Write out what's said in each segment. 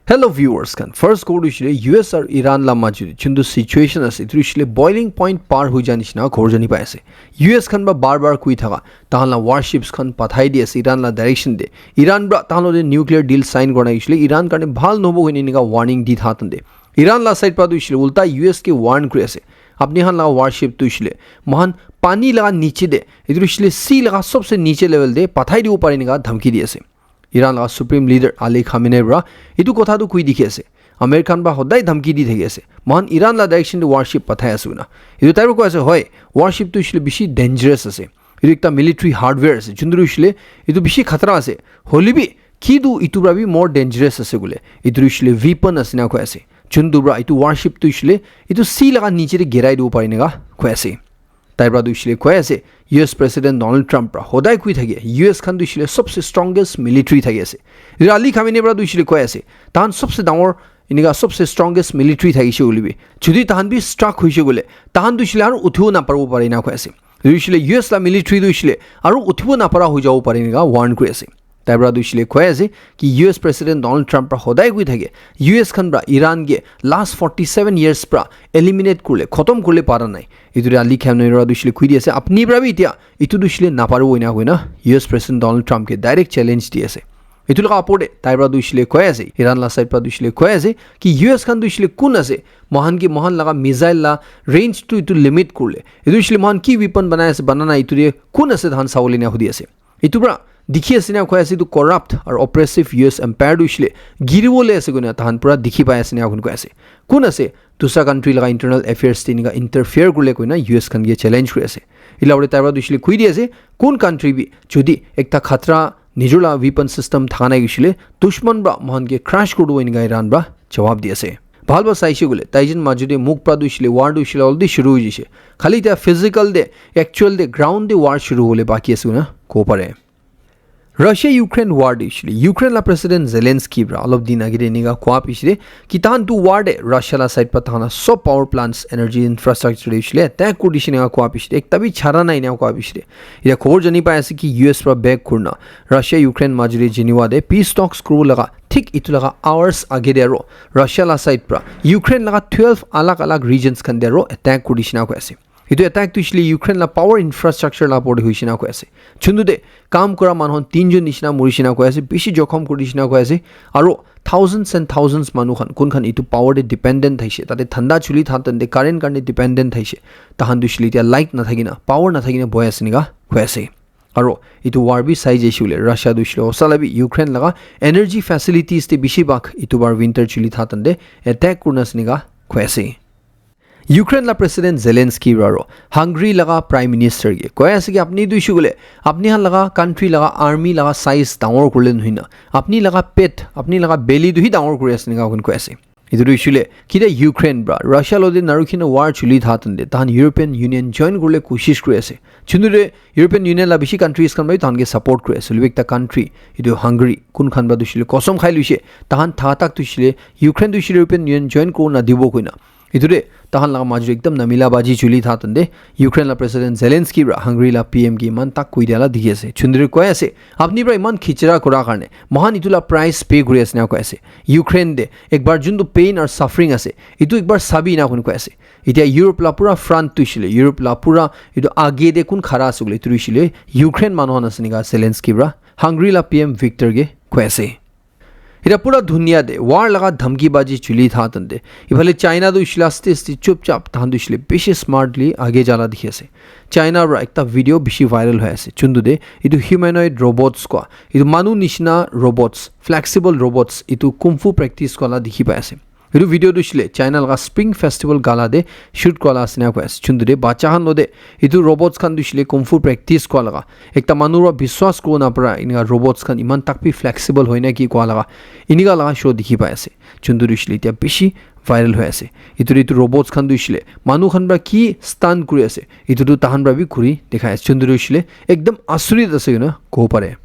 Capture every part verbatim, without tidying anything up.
Hello viewers khan, first kobo tu hoishe le U S aru Iran la majo te juntu situation ase, etu hoishe le boiling point par hoi ja nishina khobor jani pai ase. U S khan para bar bar koi thaka, tahan la warships khan pathai di ase Iran la direction te. Iran para tahan logote nuclear deal sign kora nai hoishe le Iran karne bhal nohobo koina enika warning di tha tante. Iran la side para tu hoishe le ulta U S ke warn kuri ase. Apni khan la warship tu hoishe le moikhan pani laga niche te, etu hoishe le sea laga sobse niche level te pathai dibo pare enika dhamki di ase. Iran laga Supreme Leader Ali Khamenei para etu kotha tu koi dikhi ase. American para hodai dhamki di thaki ase. Moikhan Iran la direction te warship pathai ase koina. Etu tai para koi ase, hoi, warship tu hoishe le bishi dangerous ase. Etu ekta military hardware ase. Juntu hoishe le etu bishi khatara ase. Hoile bi ki tu etu para bi more dangerous ase koile. Etu hoishe le weapon ase na koi ase. Juntu para etu warship tu hoishe le etu sea laga niche te girai dibo pare enika koi ase. Tai para tu hoishe le koi ase, U S President Donald Trump para hodai koi thake, U S khan tu hoishe le sobse strongest military thaki ase. Etu Ali Khamenei para tu hoishe le koi ase, tahan sobse dangor enika sobse strongest military thakishe koile bi, jodi tahan bi struck hoishe koile, tahan tu hoishe le aru uthibo naparibo pare enika koi ase. Etu hoishe le U S la military tu hoishe le aru uthibo napara hoi jabo pare enika warn kuri ase. Tai para tu hoishe le koi ase ki U S President Donald Trump para hodai koi thake, U S khan para Iran ke last forty seven years para eliminate kurle, khotom kurle para nai. Etu te Ali Khamenei para tu hoishe le koi di ase, apni para bi etia etu tu hoishe le naparibo enika koina U S President Donald Trump ke direct challenge di ase. Etu laga opor te tai para tu hoishe le koi ase, Iran la side para tu hoishe le koi ase ki U S khan tu hoishe le kun ase, moikhan ke moikhan laga missile la range tu etu limit kurle, etu hoishe le moikhan ki weapon banai ase, bana nai, etu te kun ase tahan sabole enika hudi ase. Etu para dikhi ase na koi ase, etu corrupt aru oppressive U S empire tu hoishe le giri bole ase koina tahan pura dikhi pai ase na koi ase. Kun ase dusra country laga internal affairs te enika interfere kurile koina U S khan ke challenge kuri ase. Etu la opor te tai para tu hoishe le koi di ase, kun country bi jodi ekta khatara nijor la weapon system thaka nai hoishe le dushman para moikhan ke crush kuri dibo enika Iran para jawab di ase. Bhal para saishe koile, tai jun majo te mukh para tu hoishe le war tu hoishe le already shuru hoi jaise. Khali etia physical te, actual te, ground te war shuru hole baki ase koina kobo pare. Russia Ukraine war te hoishe le, Ukraine la President Zelensky para olop din age te enika koa piche te ki tahan tu war te Russia la side para tahan la sob power plants, energy infrastructure te hoishe le attack kuri dishe enika koa piche te, ekta bi chara nai enika koa piche te, etia khobor jani pai ase ki U S para back kurina Russia Ukraine majo te Geneva te peace talks kuribo laga thik etu laga hours age te aro Russia la side para Ukraine laga twelve alag alag regions khan te aro attack kuri dishe enika koi ase. Etu attack tu hoishe le Ukraine la power infrastructure la opor te hoishe enika koi ase. Juntu te kam kura manu khan tinjon nishina murishe enika koi ase, bishi jokhom kuri dishe enika koi ase, aro thousands and thousands manu khan kun khan etu power te dependent thaishe, tate thanda chuli tha tante current karne dependent thaishe, tahan tu hoishe le etia light nathakina, power nathakina bohi ase enika koi ase. Aro etu war bi sai jaishe koile Russia tu hoishe le hosa la bi Ukraine laga energy facilities te bishi bhag etu bar winter chuli tha tante attack kurina ase enika koi ase. Ukraine la President Zelensky para aro Hungary laga Prime Minister ke koi ase ki apni tu hoishe koile apni khan laga country laga army laga size dangor kurile nohoi na, apni laga pet, apni laga belly tu hi dangor kuri ase enika koi ase. Etu tu hoishe le kitia Ukraine para Russia logote narukhina war chuli tha tante tahan European Union join kurile koshish kuri ase. Juntu te European Union la bishi countries khan para bi tahan ke support kuri ase. Hoile bi ekta country, etu Hungary, kun khan para tu hoishe le kosom khai loishe, tahan tha tak tu hoishe le Ukraine tu hoishe le European Union join kuribo nadibo koina. Etu te tahan laga majo ekdam namila baji chuli tha tante Ukraine la President Zelensky para Hungary la P M ke eman tak koi dia la dikhi ase. Juntu te koi ase, apni para eman khichira kura karne moikhan etu la price pay kuri ase enika koi ase. Ukraine te ekbar juntu pain aru suffering ase, etu ekbar sabi enika koi ase. Etia Europe la pura front tu hoishe le, Europe la pura etu age te kun khara ase koile etu tu hoishe le Ukraine manu khan ase enika Zelensky para Hungary la P M Viktor ke koi ase. Etia pura dunia te war laga dhamki baji chuli tha tante, ephale China tu hoishe le aste aste chupchap, tahan tu hoishe le bishi smartly age ja la dikhi ase. China para ekta video bishi viral hoi ase, juntu te etu humanoid robots koa, etu manu nishina robots, flexible robots, etu kung fu practice kura la dikhi pai ase. Etu video tu hoishe le China laga Spring Festival gala te shoot kura la ase enika koi ase. Juntu te bacha khan logote etu robots khan tu hoishe le kung fu practice kura laga, ekta manu para biswas kuribo napara enika robots khan eman tak bi flexible hoi na ki koa laga, enika laga show dikhi pai ase. Juntu tu hoishe le etia bishi viral hoi ase. Etu te etu robots khan tu hoishe le manu khan para ki stunt kuri ase, etu tu tahan para bi kuri dikhai ase. Juntu tu hoishe le ekdam asurit ase koina kobo pare.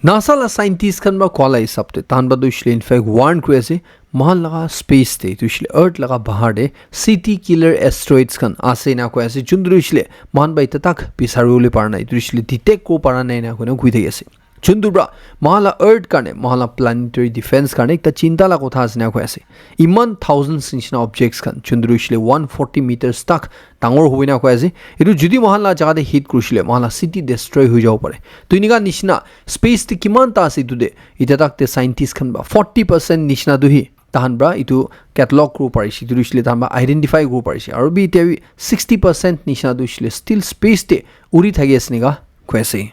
NASA la scientist khan para koa la hisab te, tahan para tu hoishe le in fact warn kuri ase, moikhan laga space te, etu hoishe le earth laga bahar te city killer asteroids khan ase enika koi ase, juntu tu hoishe le moikhan para etia tak bisari bole para nai, etu hoishe le detect kuribo para nai enika koina koi thaki ase. Chuntu pra moikhan la earth karne, moikhan la planetary defense karne ekta chinta la kotha ase na koi ase. Iman thousands nishina objects khan, chuntu hoishile one forty meters tak dangor hoina koi ase. Etu jodi moikhan la jaga te hit kurishile, moikhan la city destroy hoi jabo pare. To inika nishina space te kiman ta ase etu te, eta tak te scientist khan ba forty percent nishina tu hi tahan pra etu catalog kuribo parishe, etu hoishile tahan pra identify kuribo parishe. Aru bi etia bi sixty percent nishina tu hoishile still space te uri thaki ase nika koi ase.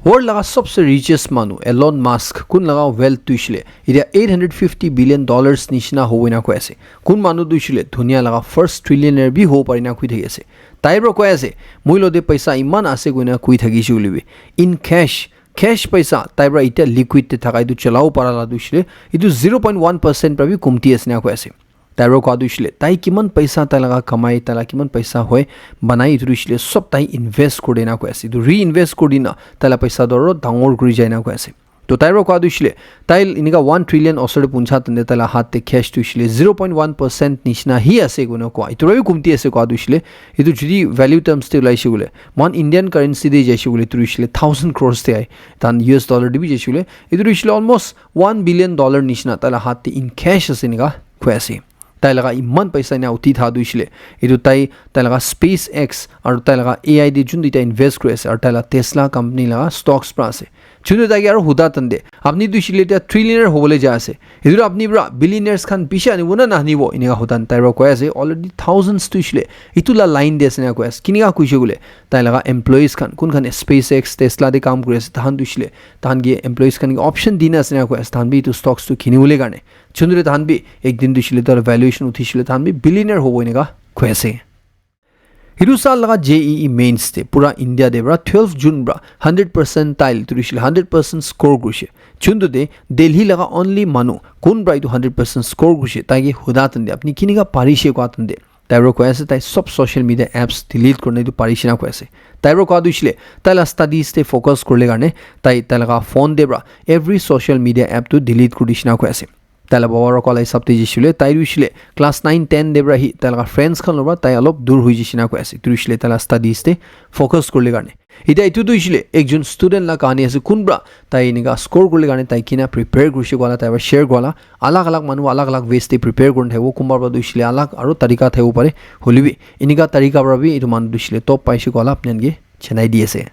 World laga sabse richest manu Elon Musk, kun laga wealth tu hoishile etia eight hundred fifty billion dollars nishina hobo ena koi ase. Kun manu tu hoishile dunia laga first trillionaire bi hobo pari na koi thaki ase. Tai pra koi ase, moi lo te paisa iman ase koina koi thaki ase koile bi, in cash, cash paisa tai pra etia liquid te thaka etu cholabo para la tu hoishile etu zero point one percent pra bi kumti ase na koi ase. Tai pra koa tu hoishile tai kiman paisa tai laga kamai, tai la kiman paisa hoi banai, etu tu hoishile sob tai invest kuri dina koi ase. Etu reinvest kuri dina tai la paisa tu aro dangor kuri jai na koi ase. To tai pra koa tu hoishile tai enika one trillion osor te puncha tande tai la hat te cash tu hoishile zero point one percent nishina hi ase koina koa. Etu pra bi kumti ase koa tu hoishile etu jodi value terms te ulaishe koile, moikhan Indian currency te jaishe koile, etu hoishile thousand crores te ahi. Tahan U S dollar te bi jaishe koile, etu hoishile almost one billion dollar nishina tai la hat te in cash ase nika koi ase. Tai laga iman paisa ena uthi tha tu hoishile, etu tai, tai laga SpaceX aru tai laga A I te jun duita invest kuri ase, aru tai laga Tesla company laga stocks pra ase. Chunu tai ke aru huda tande, apni tu hoishile etia trillionaire hobole ja ase, etu apni pra billionaires khan bishi anibo na nahanibo, enika hudan tai pra koi ase. Already thousands tu hoishile etu la line te ase na koi ase. Kinika koishe koile, tai laga employees khan, kun khan SpaceX, Tesla te kam kuri ase, tahan tu hoishile tahan ke employees khan ke option dina ase na koi ase, tahan bi etu stocks tu kini bole karne. Chundre tahan bi ek din tu hoishile tar valuation uthishile tahan bi billionaire hobo enika koi ase. Hitu sal laga J E E mains te pura India te pra twelve June pra hundred percentile tu hoishile hundred percent score kurishe. Chuntu te Delhi laga only manu kun pra etu hundred percent score kurishe, tai ke huda tande apni kinika parishe koa tande tai pra koi ase tai sob social media apps delete kurina etu parishe na koi ase. Tai pra koa tu hoishile tai la studies te focus kurle karne tai, tai laga phone te pra every social media app tu delete kuri dishe na koi ase. Tai la baba pra koa la hisab te jaishe koile, tai tu hoishile class nine ten te pra hi tai laga friends khan lo pra tai olop dur hoi jaishe na koi ase. Tu hoishile tai la studies te focus kurle karne. Etia etu tu hoishile ekjon student la kahani ase, kun pra tai enika score kurle karne tai kina prepare kurishe koa la, tai pra share koa la. Alag alag manu alag alag ways te prepare kurina thakibo, kunba pra tu hoishile alag aro tarika thakibo pare, hoilebi enika tarika pra bi etu manu tu hoishile top paishe koa la apni khan ke janai di ase.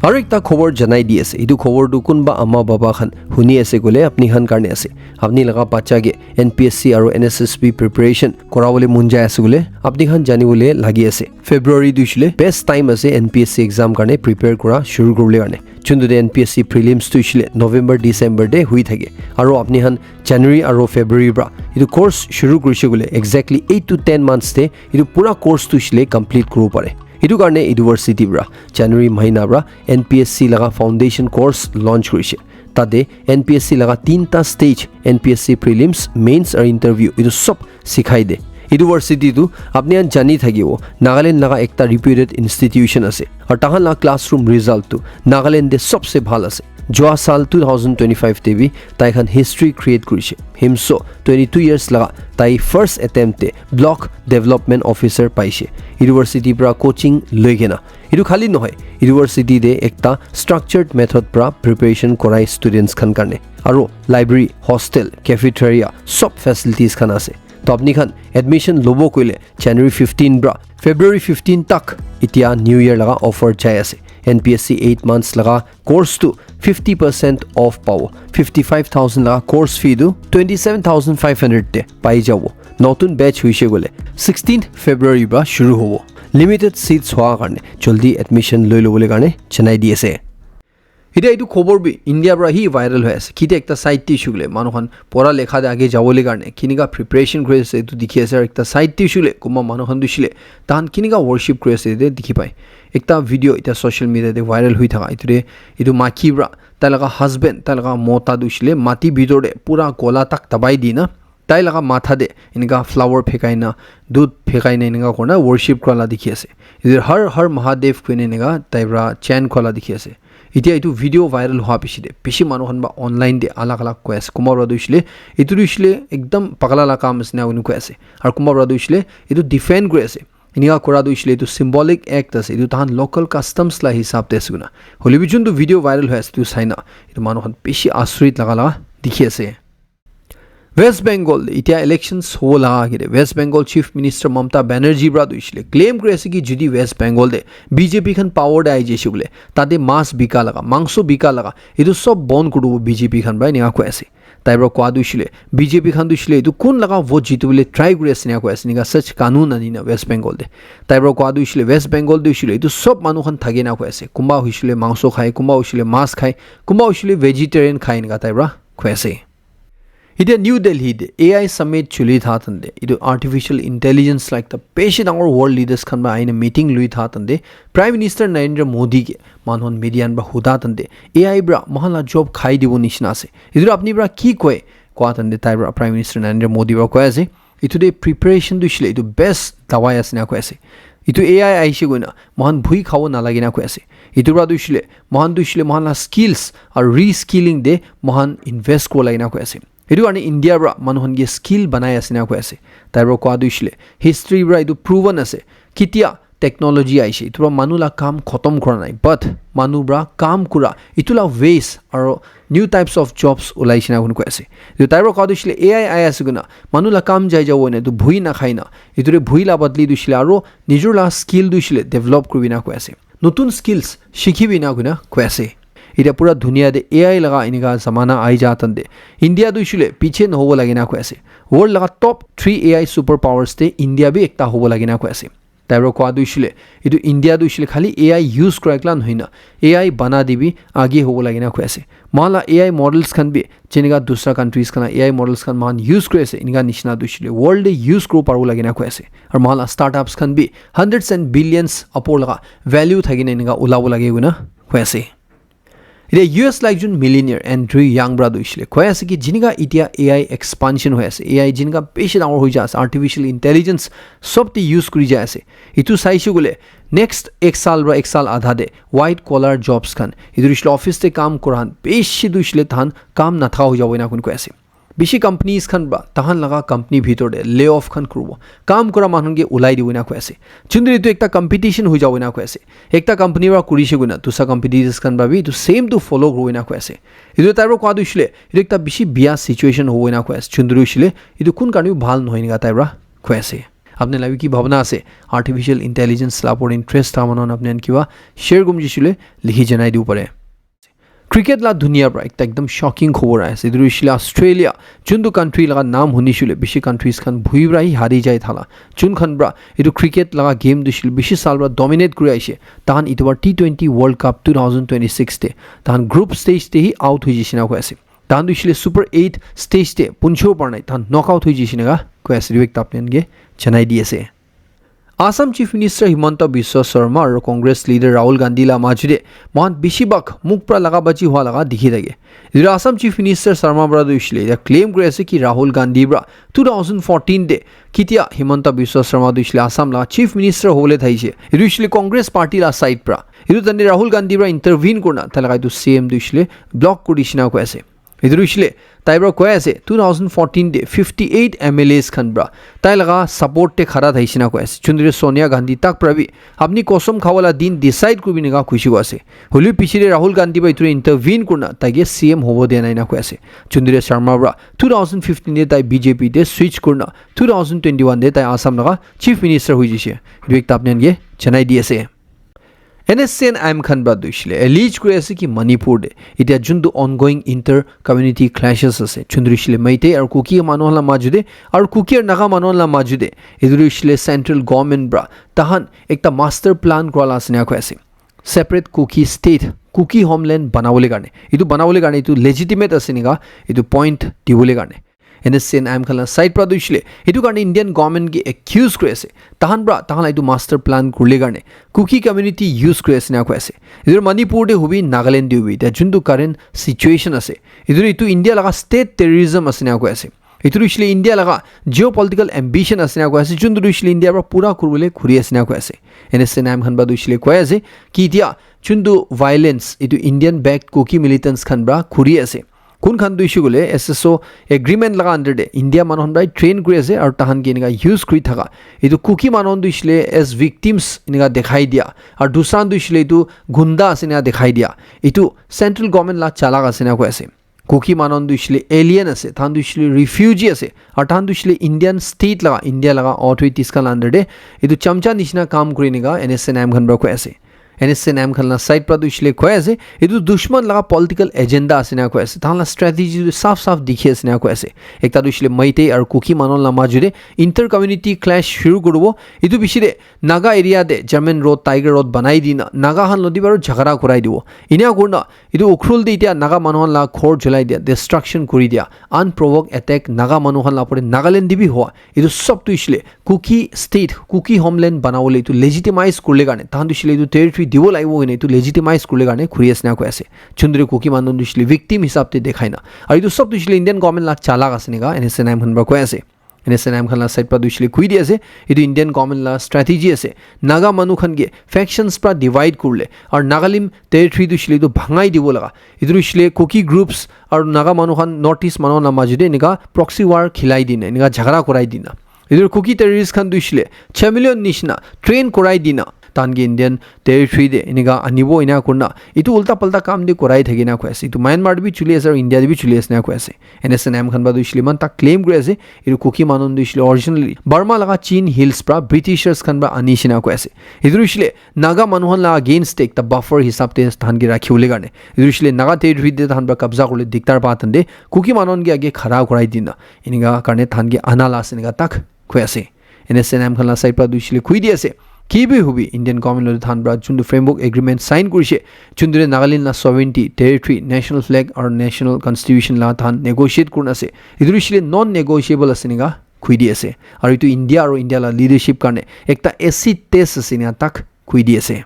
Aru ekta khobor janai di ase. Etu khobor tu kunba ama baba khan huni ase koile apni khan karne ase. Apni laga bacha ke N P S C aru N S S B preparation kora bole mon jai ase koile apni khan jani bole lagi ase. February tu hoishile best time ase N P S C exam karne prepare kora shuru kuribole karne. Chuntu te N P S C prelims tu hoishile November, December te hui thake. Aru apni khan January aru February pra etu course shuru kurishe koile exactly eight to ten months te etu pura course tu hoishile complete kuribo pare. Etu karne university pra January mahina pra N P S C laga foundation course launch kurishe. Tate N P S C laga tinta stage, N P S C prelims, mains aru interview etu sob sikhai de. University tu apni khan jani thakibo, Nagaland laga ekta reputed institution ase. Aru tahan laga classroom result tu Nagaland te sobse bhal ase. Jua sal two thousand twenty-five te bi tai khan history create kurishe. Himso twenty-two years laga tai first attempt te block development officer paishe. University pra coaching loi kena. Etu khali nohoi, university te ekta structured method pra preparation korai students khan karne. Aru library, hostel, cafeteria, sob facilities khan ase. To apni khan admission lobo koile January fifteen pra February fifteen tak etia New Year laga offer jai ase. N P S C eight months laga course tu fifty percent off pabo. Fifty-five thousand laga course fee tu twenty-seven thousand five hundred te pai jabo. Notun batch hoishe koile sixteenth February pra shuru hobo. Limited seats hoa karne joldi admission loi lobole karne janai di ase. Etia etu khobor bi India pra hi viral hoi ase. Kite ekta side te hoishe koile manu khan pora lekha te age jabole karne kinika preparation kuri ase etu dikhi ase, aru ekta side te hoishe koile kunba manu khan tu hoishe koile tahan kinika worship kuri ase etu dikhi pai. Ekta video etia social media te viral hoi thaka etu te etu maiki pra tai laga husband, tai laga mota tu hoishe koile mati bitor te pura gola tak dabai di na tai laga matha te enika flower phekai na, dudh phekai na enika kurina worship kura la dikhi ase. Etu Har Har Mahadev koina enika tai pra chant kura la dikhi ase. Etia etu video viral hoa piche te bishi manu khan ba online te alag alag koi ase. Kunba para tu hoishe koile etu tu hoishe koile ekdam pagla la kam ase ena koi ase. Aru kunba para tu hoishe koile etu defend kuri ase. Inika kura tu hoishe le etu symbolic act ase, etu tahan local customs la hisab te ase koina. Hoile bi juntu video viral hoi ase etu sai na, etu manu khan bishi asurit laga laga dikhi ase. West Bengal te itia elections hobo laga age te West Bengal Chief Minister Mamata Banerjee pra tu hoishe le claim kuri ase ki jodi West Bengal te B J P khan power te ahi jaise bole, tate mas bika laga, mangso bika laga, etu sob bon kuri dibo B J P khan pra, enika koi ase. Tai pra koa tu hoishe le B J P khan tu hoishe le etu kun laga vote jitibole try kuri ase enika koi ase, enika such kanun ani na West Bengal te. Tai pra koa tu hoishe le West Bengal tu hoishe le etu sob manu khan thake enika koi ase. Kunba hoishe le mangso khai, kunba hoishe le mas khai, kunba hoishe le vegetarian khai, enika tai pra koi ase. Itia New Delhi te A I summit chuli tha tante, etu artificial intelligence like the bishi dangor world leaders khan pra ahina meeting lui tha tante, Prime Minister Narendra Modi ke manu khan media khan pra huda tante, A I pra moikhan la job khai dibo nishina ase. Etu pra apni pra ki koi? Koa tante tai pra Prime Minister Narendra Modi pra koi ase, etu te preparation tu hoishe le etu best dawai ase enika koi ase. Etu A I ahishe koina moikhan bhui khabo nalage enika koi ase. Etu pra tu hoishe le moikhan tu hoishe le moikhan la skills aru reskilling te moikhan invest kura lage enika koi ase. Etu karne India pra manu khan ke skill banai ase enika koi ase. Tai pra koa tu hoishe le history pra etu proven ase. Ketia technology ahishe, etu pra manu la kam khotom kura nai, but manu pra kam kura, etu la ways aro new types of jobs ulaishe na koi ase. Etu tai pra koa tu hoishe le A I ahi ase koina manu la kam jai jabo hoina etu bhui nakhai na, etu te bhui la badli tu hoishe le aro nijor la skill tu hoishe le develop kuribi enika koi ase. Notun skills shikhibi enika koina koi ase. Etia pura dunia te A I laga enika zamana ahi ja tante, India tu hoishe le piche nahobo lage enika koi ase. World laga top three A I super powers te India bi ekta hobo lage enika koi ase. Tai pra koa tu hoishe le, etu India tu hoishe le khali A I use kura ekla nohoi na, A I bana te bi age hobo lage enika koi ase. Moikhan la A I models khan bi, jenika dusra countries khan la A I models khan moikhan use kuri ase, enika nishina tu hoishe le world te use kuribo paribo lage enika koi ase. Aru moikhan la startups khan bi hundreds and billions upor laga value thaki na enika ulabo lage koina koi ase. Etia U S la ekjon millionaire Andrew Yang pra tu hoishe le koi ase ki jenika etia A I expansion hoi ase, A I jenika bishi dangor hoi ja ase, artificial intelligence sob te use kuri ja ase. Etu saishe koile next ek saal pra ek saal adha te white collar jobs khan, etu hoishe le office te kam kura khan bishi tu hoishe le tahan kam nathaka hoi jabo enika koi ase. Bishi companies khan pra tahan laga company bhitor te layoff khan kuribo, kam kura manu khan ke ulai dibo enika koi ase. Chundri etu ekta competition hoi jabo enika koi ase. Ekta company pra kurishe koina dusra competitors khan pra bi etu same tu follow kuribo enika koi ase. Etu tai pra koa tu hoishe le etu ekta bishi biya situation hobo enika koi ase. Chundri hoishe le etu kun karne bi bhal nohoi enika tai pra koi ase. Apni la bi ki bhabna ase? Artificial intelligence la upor interest tha manu khan apni khan kiba share kuribo hoishe le likhi janai dibo pare. Cricket la dunia pra ekta ekdam shocking khobor ahi ase. Etu hoishe le Australia, juntu country laga naam hunishe le bishi countries khan bhui pra hi hari jai thala. Jun khan pra etu cricket laga game tu hoishe le bishi saal pra dominate kuri ahishe, tahan etu bar T twenty World Cup two thousand twenty-six te tahan group stage te hi out hoi jaise enika koi ase. Tahan tu hoishe le Super eight stage te punchibo para nai, tahan knockout hoi jaise enika koi ase. Etu ekta apni khan ke janai di ase. Assam Chief Minister Himanta Biswa Sarma aru Congress leader Rahul Gandhi la majo te moikhan bishi bhag mukh pra laga baji hua laga dikhi thake. Etu Assam Chief Minister Sarma pra tu hoishe le etia claim kuri ase ki Rahul Gandhi pra two thousand fourteen te ketia Himanta Biswa Sarma tu hoishe le Assam la Chief Minister hobole thaishe, etu hoishe le Congress party la side pra. Etu tante Rahul Gandhi pra intervene kurina tai laga etu C M tu hoishe le block kuri dishe enika koi ase. Etu hoishe le tai pra koi ase two thousand fourteen te fifty eight M L As khan pra tai laga support te khara thaishe enika koi ase. Chundri Sonia Gandhi tak pra bi apni kosam kha wala din decide kuribi enika koishe koi ase. Hoilebi piche te Rahul Gandhi pra etu intervene kurina tai ke C M hobo dia nai enika koi ase. Chundri Sarma pra two thousand fifteen te tai B J P te switch kurina two thousand twenty-one te tai Assam laga Chief Minister hoi jaise. Etu ekta apni khan ke janai di ase. N S C N I M khan pra tu hoishe le allege kuri ase ki Manipur te etia juntu ongoing inter community clashes ase, chundri hoishe le Meitei aru Kuki manu khan la majo te aru Kuki aru Naga manu khan la majo te, etu tu hoishe le central government pra tahan ekta master plan kura la ase enika koi ase. Separate Kuki state, Kuki homeland banabole karne, etu banabole karne etu legitimate ase enika etu point dibole karne. N S C N I M khan la side pra tu hoishe le etu karne Indian government ke accuse kuri ase, tahan pra tahan la etu master plan kurle karne Kuki community use kuri ase enika koi ase. Etu Manipur te hobi, Nagaland te hobi, etia juntu current situation ase, etu, etu India laga state terrorism ase enika koi ase. Etu tu hoishe le India laga geopolitical ambition ase enika koi ase, juntu tu hoishe le India pra pura kuribole khuri ase enika koi ase. N S C N I M khan pra tu hoishe le koi ase ki etia juntu violence etu Indian backed Kuki militants khan pra khuri ase, Kun khan tu issue kule S S O agreement laga under de India manu khan para train kuri ase aru tahan ke enika use kuri thaka. Etu Kuki manu khan tu ishile as victims enika dekhai dia. Aru dusra tu ishile etu gunda ase enika dekhai dia. Etu central government la chalak ase enika koi ase. Kuki manu khan tu ishile alien ase, tahan tu ishile refugee ase, aru tahan tu ishile Indian state laga, India laga authorities khan la under de etu chamcha nishina kam kuri enika N S C N I M khan para koi ase. N S C N I M khan la side pra tu ishile koi ase, etu dushman laga political agenda ase na koi ase. Tahan la strategy tu saf saf dikhi ase na koi ase. Ekta tu ishile Meitei aru Kuki manu la maju de inter community clash shuru kuribo. Etu bishi de Naga area de German road, Tiger road banai dina Naga khan lodi baru jhagara kurai dibo. Inia kurna etu Ukhrul de itia Naga manu khan la ghor jolai dia, destruction kuri dia, unprovoked attack Naga manu khan la pore Nagaland de bi hoa. Etu sob tu ishile Kuki state, Kuki homeland banabole etu legitimize kurle karne, tahan tu ishile etu territory dibo lagibo hoine etu legitimize kurle karne khuri ase na koi ase. Chundre Kuki manu tu ishile victim hisab te dekhai na. Aru etu sob tu ishile Indian government la chalak ase nika, N S C N I M khan pra koi ase. N S C N I M khan la side pra tu ishile khui di ase, etu Indian government la strategy ase. Naga manu khan ke factions pra divide kurle, aru Nagalim territory tu ishile etu bhangai dibo laga. Etu ishile Kuki groups aru Naga manu khan North East manu khan la majo de enika proxy war khilai dina, enika jhagara kurai dina. Etu Kuki terrorist khan tu ishile chameleon nishina train korai dina. Tahan ke Indian territory de enika anibo ena kurna. Etu ulta palta kam de korai thaki na koi ase. Etu Myanmar de bi chuli ase aru India de bi chuli ase na koi ase. N S C N I M khan pra tu ishile iman tak claim kuri ase. Etu Kuki manu tu ishile originally Burma laga Chin Hills pra Britishers khan pra ani shina koi ase. Etu ishile Naga manu khan la against te ekta buffer hisab te tahan ke rakhi bole karne. Etu ishile Naga territory de tahan pra kabza kurle diktar pa tahan de Kuki manu khan ke age khara korai dina. Enika karne tahan ke ana la ase enika tak koi ase. N S C N I M khan la side pra tu ishile khui di ase. Ki bi hubi Indian government lode tahan pra juntu framework agreement sign kurishe, juntu de Nagaland la sovereignty, territory, national flag aru national constitution la tahan negotiate kurna ase. Etu ishile non negotiable ase enika khui di ase. Aru etu India aru India la leadership karne ekta acid test ase enika tak khui di ase.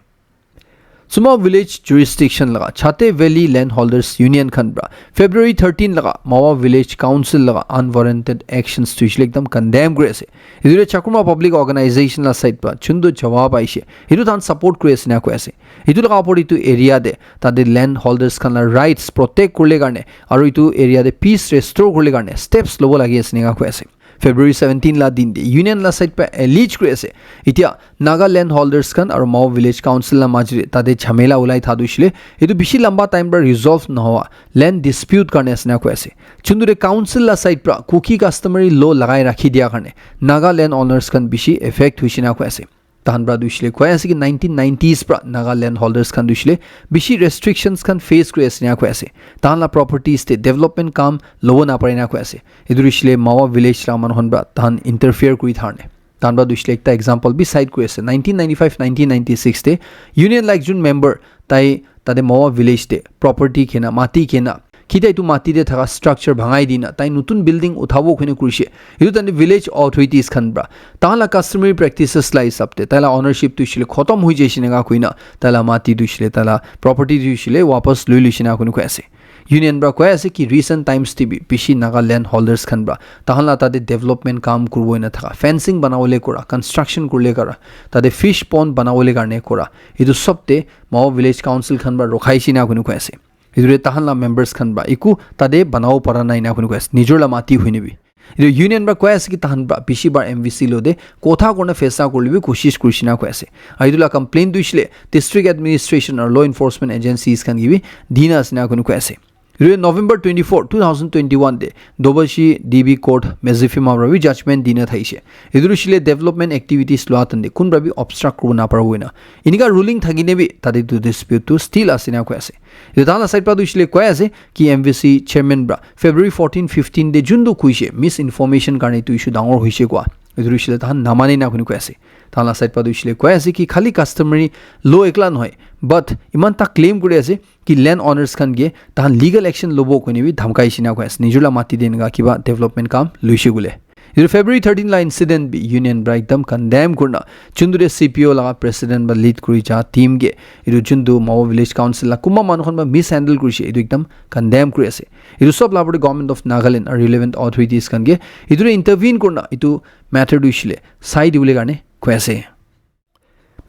Suma Village Jurisdiction laga Chate Valley Landholders Union khan pra February thirteen laga Mawa Village Council laga unwarranted actions tu ishile ekdam condemn kuri ase. Etu de Chakma Public Organization la side pra chundu jawab aishe. Etu tahan support kuri ase na koi ase. Etu laga opor etu area de tate landholders khan la rights protect kurle karne aru etu area de peace restore kurle karne steps lobo lagi ase enika koi ase. February seventeen la din de union la side pra allege kuri ase. Itia Naga landholders khan aru Mawa Village Council la majo de tate jhamela ulai tha tu ishile etu bishi lamba time pra resolve nohoa land dispute karne ase na koi ase. Chundu de council la side pra Kuki customary law lagai rakhi dia karne Naga landowners khan bishi affect hoishe na koi ase. Tahan pra tu ishile koi ase ki nineteen nineties pra Naga landholders khan tu ishile bishi restrictions khan face kuri ase na koi ase. Tahan la properties te development kam lobo na pare na koi ase. Etu ishile Mawa village la manu khan pra tahan interfere kuri tharne. Tahan pra tu ishile ekta example bi cite kuri ase. Nineteen ninety-five, nineteen ninety-six te union la ekjon member tai tate Mawa village te property kena, mati kena, kita etu mati te thaka structure bhangai dina tai nutun building uthabo koine kurishe. Etu tani village authorities khan pra tahan la customary practices la hisab te tai la ownership tu ishile khotom hoi jaishe neka koina tai la mati tu ishile, tai la property tu ishile wapas lui luishe na koine koi ase. Union pra koi ase ki recent times te bi bishi Naga landholders khan pra tahan la tate development kam kuribo ena thaka, fencing banabole kora, construction kurle kora, tate fish pond banabole karne kora, etu sob te Mawa Village Council khan pra rokhaishe na koine koi ase. Etu de tahan la members khan pra eku tate banabo para nai na koine koi ase, nijor la mati hoine bi. Etu union pra koi ase ki tahan pra bishi bar M V C lode kotha kurna faisla kurle bi koshish kurishe na koi ase. Aru etu la complaint tu ishile district administration aru law enforcement agencies khan ke bi dina ase na koine koi ase. Etu November twenty-four, two thousand twenty-one te Dobashi D B Court Medziphema pra bi judgment dina thaishe. Etu tu ishile development activities lua tande kun pra bi obstruct kuribo na paribo ena. Enika ruling thaki ne bi tate tu dispute tu still ase na koi ase. Etu tahan la side pra tu ishile koi ase ki M V C chairman pra February fourteen fifteen te juntu kuishe misinformation karne etu issue dangor hoishe koa. Etu tu ishile tahan namane na koine koi ase. Tahan la side pra tu ishile koi ase ki khali customary law ekla nohoi, but iman tak claim kuri ase ki land owners khan ke tahan legal action lobo koine bi dhamkaishe na koi ase. Nijor la mati te enika kiba development kam luishe koile. Etu February thirteen la incident bi union pra ekdam condemn kurna, juntu de C P O laga president pra lead kuri ja team ke etu juntu Mawa Village Council la kunba manu khan pra mishandle kurishe, etu ekdam condemn kuri ase. Etu sob la opor te Government of Nagaland aru relevant authorities khan ke etu de intervene kurna etu matter tu ishile sai dibole karne koi ase.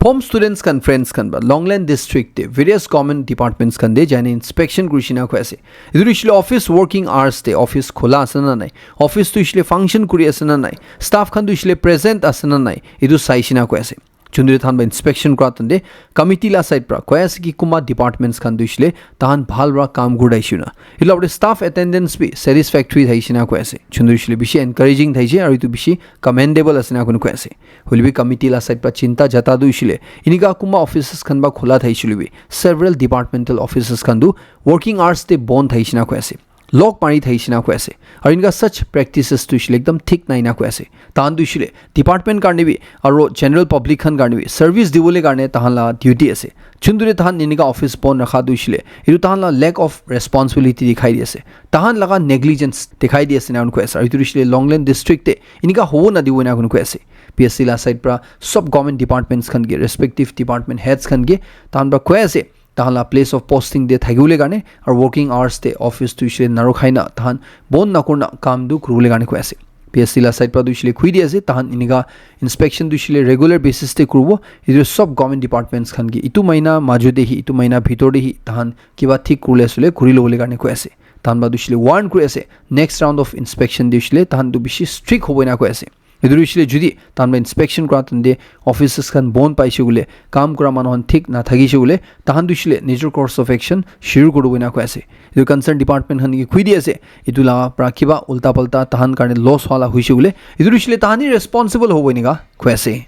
Phom Students Conference khan pra Longleng district te various government departments khan te jaine inspection kurishina koi ase. Etu hoishe le office working hours te office khola ase na nai, office tu hoishe le function kuri ase na nai, staff khan tu hoishe le present ase na nai, etu saishina koi ase. Chunduri than ba inspection kura tande committee la side pra koi ase ki kuma departments khan tu hoishe le tahan bhal pra kam kuri daishe na. Etu la staff attendance bi satisfactory thaishe na koi ase. Chunduri hoishe le bishi encouraging thaishe aru etu bishi commendable ase na koi ase. Hoilebi committee la side pra chinta jata tu hoishe le, inika kuma offices khan ba khula thaishe hoilebi, several departmental offices khan tu working hours te bon thaishe na koi ase. Lock mari thaishe na koi ase. Aru inika such practices tu hoishe le ekdam thik nai na koi ase. Tahan tu hoishe le department karne bi aru general public khan karne bi service dibole karne tahan la duty ase. Chunduri tahan inika office bon rakha tu hoishe le, etu tahan la lack of responsibility dikhai di ase. Tahan laga negligence dikhai di ase na koi ase. Aru etu hoishe le Longleng district te inika hobo na dibo na koi ase. P S C la side pra sub government departments khan ke, respective department heads khan ke tahan pra koi ase, tahan la place of posting te thakibole karne aru working hours te office tu hoishe le narukhai na tahan bon nakurna kam tu kuribole karne koi ase. P S C la side pra tu hoishe le koi di ase, tahan inika inspection tu hoishe le regular basis te kuribo. Etu sub government departments khan ke etu mahina majot te hi, etu mahina bhitor te hi tahan kiba thik kuribole ase le kuri lobole karne koi ase. Tahan ba tu hoishe le warn kuri ase, next round of inspection te hoishe le tahan tu bishi strict hobo na koi ase. Etu hoishe le jodi tahan ba inspection kura tande offices khan bon paishe koile, kam kura manu khan thik na thakishe koile, tahan tu hoishe le nijor course of action shuru kuri dibo na koi ase. Etu concern department khan ke koi di ase, etu la pra kiba ulta palta tahan karne loss wala hoishe koile, etu hoishe le tahan hi responsible hobo enika koi ase.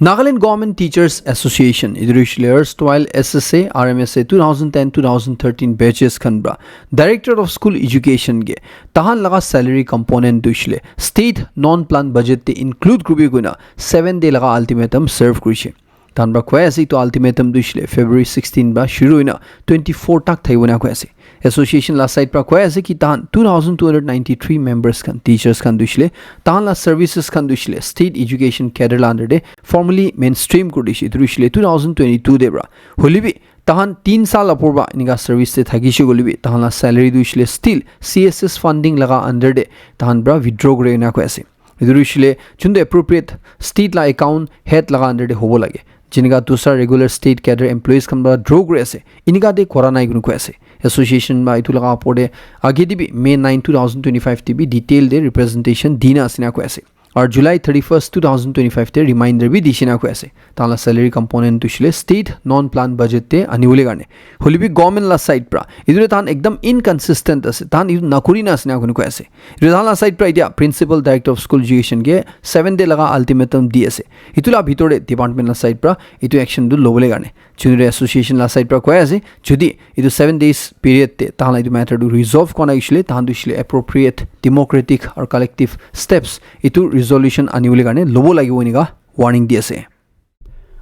Nagaland Government Teachers Association, etu hoishe le erstwhile S S A, R M S A two thousand ten two thousand thirteen batches khan pra Directorate of School Education ke tahan laga salary component tu hoishe le state non plan budget te include kuribi koina seven day laga ultimatum serve kurishe. Tahan pra koi ase etu ultimatum tu hoishe le February sixteen pra shuru hoina twenty-four tak thakibo na koi ase. Association la side pra koi ase ki tahan two thousand two hundred ninety-three members khan, teachers khan tu hoishe le, tahan la services khan tu hoishe le state education cadre la under te formally mainstream kuri dishe, etu tu hoishe le two thousand twenty-two te pra. Hoilebi tahan tin saal opor pra enika service te thakishe koilebi tahan la salary tu hoishe le still C S S funding laga under te tahan pra withdraw kuri na koi ase. Etu tu hoishe le juntu appropriate state la account head laga under te hobo lage. Jinika dusra regular state cadre employees khan pra draw kuri ase, enika te kora nai koi ase. Association pra etu laga opor te age te bi May nine two thousand twenty-five te bi detail te representation dina ase na koi ase. Aru July thirty-first two thousand twenty-five te reminder bi dishe na koi ase. Tahan la salary component tu hoishe le state non plan budget te anibole karne. Hoilebi government la side pra etu te tahan ekdam inconsistent ase. Tahan etu nakuri na ase na koi ase. Etu tahan la side pra etia Principal Director of School Education ke seven day laga ultimatum di ase. Etu la bhitor te department la side pra etu action tu lobole karne. Chunduri Association la side pra koi ase, jodi etu seven days period te tahan la etu matter tu resolve kora nai hoishe le, tahan tu hoishe le appropriate democratic aru collective steps etu resolution anibole karne lobo lagibo enika warning di ase.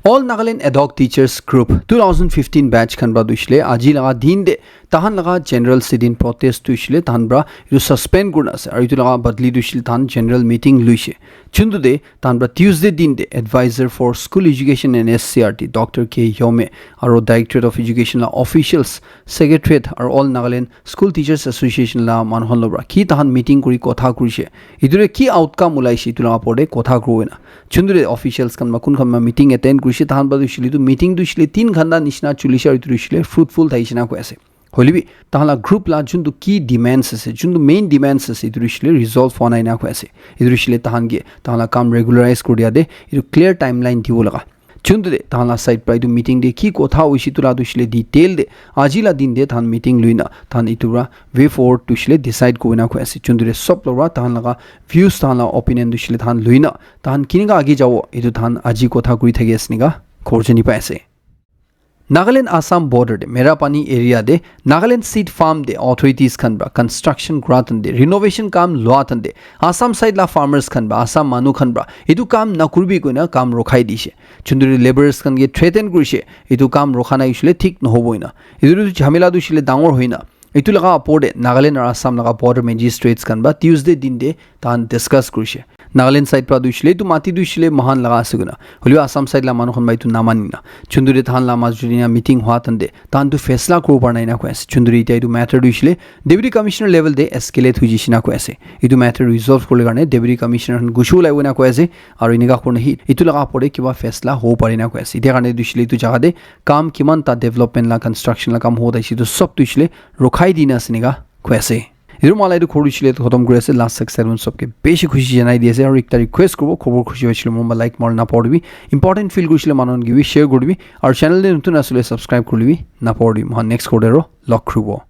All Nagaland Ad Hoc Teachers Group two thousand fifteen batch khan pra tu hoishe le aji laga din te tahan laga general sit-in protest tu hoishe le tahan pra etu suspend kurina ase aru etu laga badli tu hoishe le tahan general meeting luishe. Juntu te tahan pra Tuesday din te advisor for school education and S C R T Doctor K Yome aru Directorate of Education la officials, secretariat aru All Nagaland School Teachers Association la manu khan logot pra ki tahan meeting kuri kotha kurishe, etu te ki outcome ulaishe etu la opor te kotha kuribo na. Juntu te officials khan pra kun khan pra meeting attend kurishe, tahan pra tu hoishe le etu meeting tu hoishe le tin ghanta nishina chulishe aru etu tu hoishe le fruitful thaishe na koi ase. Hoilebi tahan la group la juntu ki demands ase, juntu main demands ase, etu tu hoishe le resolve hua nai na koi ase. Etu tu hoishe le tahan ke tahan la kam regularize kuri dia te etu clear timeline dibo laga. Juntu te tahan la side pra etu meeting te ki kotha hoishe etu la tu hoishe le detail te aji la din te tahan meeting luina tahan etu pra way forward tu hoishe le decide kurina koi ase. Juntu te sob logot pra tahan laga views, tahan la opinion tu hoishe le tahan luina tahan kinika age jabo etu tahan aji kotha kuri thaki ase enika khobor jani pai ase. Nagaland Assam border te Merapani area te Nagaland seed farm te authorities khan pra construction kura tande, renovation kam lua tande, Assam side la farmers khan pra, Assam manu khan pra etu kam nakuribi koina kam rokhai dishe. Juntu laborers khan ke threaten kurishe, etu kam rokha nai hoishe le thik nohobo ena. Etu tu jhamela tu hoishe le dangor hoina. Etu laga opor te Nagaland aru Assam laga border magistrates khan pra Tuesday din te tahan discuss kurishe. Nagaland side pra tu hoishile etu mati tu hoishile mohan laga ase koina. Hoilebi Assam side la manu khan ba etu namani na. Chunduri than la maj juri na meeting hua tan de. Tan tu faisla kuro parna ina koi ase. Chunduri tia etu matter tu hoishile Deputy Commissioner level de escalate hui jisina koi ase. Etu matter resolve kurle karne Deputy Commissioner han gushu lai wena koi ase. Aru inika kurna hi etu laga pore kiba faisla ho pare na koi ase. Tia karne tu hoishile etu jaga de kam kiman ta development la construction la kam ho ta isi tu sob tu hoishile rokhai dina ase nika koi ase. Etu mala etu khori chile khotom kuri ase. Last six seven sob ke beshi khushi janai di ase. Aru ekta request kuribo, khobor khushi hoishile mon ba like mar na poribi. Important feel kurisile manon gibi share kuribi. Aru channel de nutun asile subscribe kuribi na poribi. Mohan next khode ro log khubo.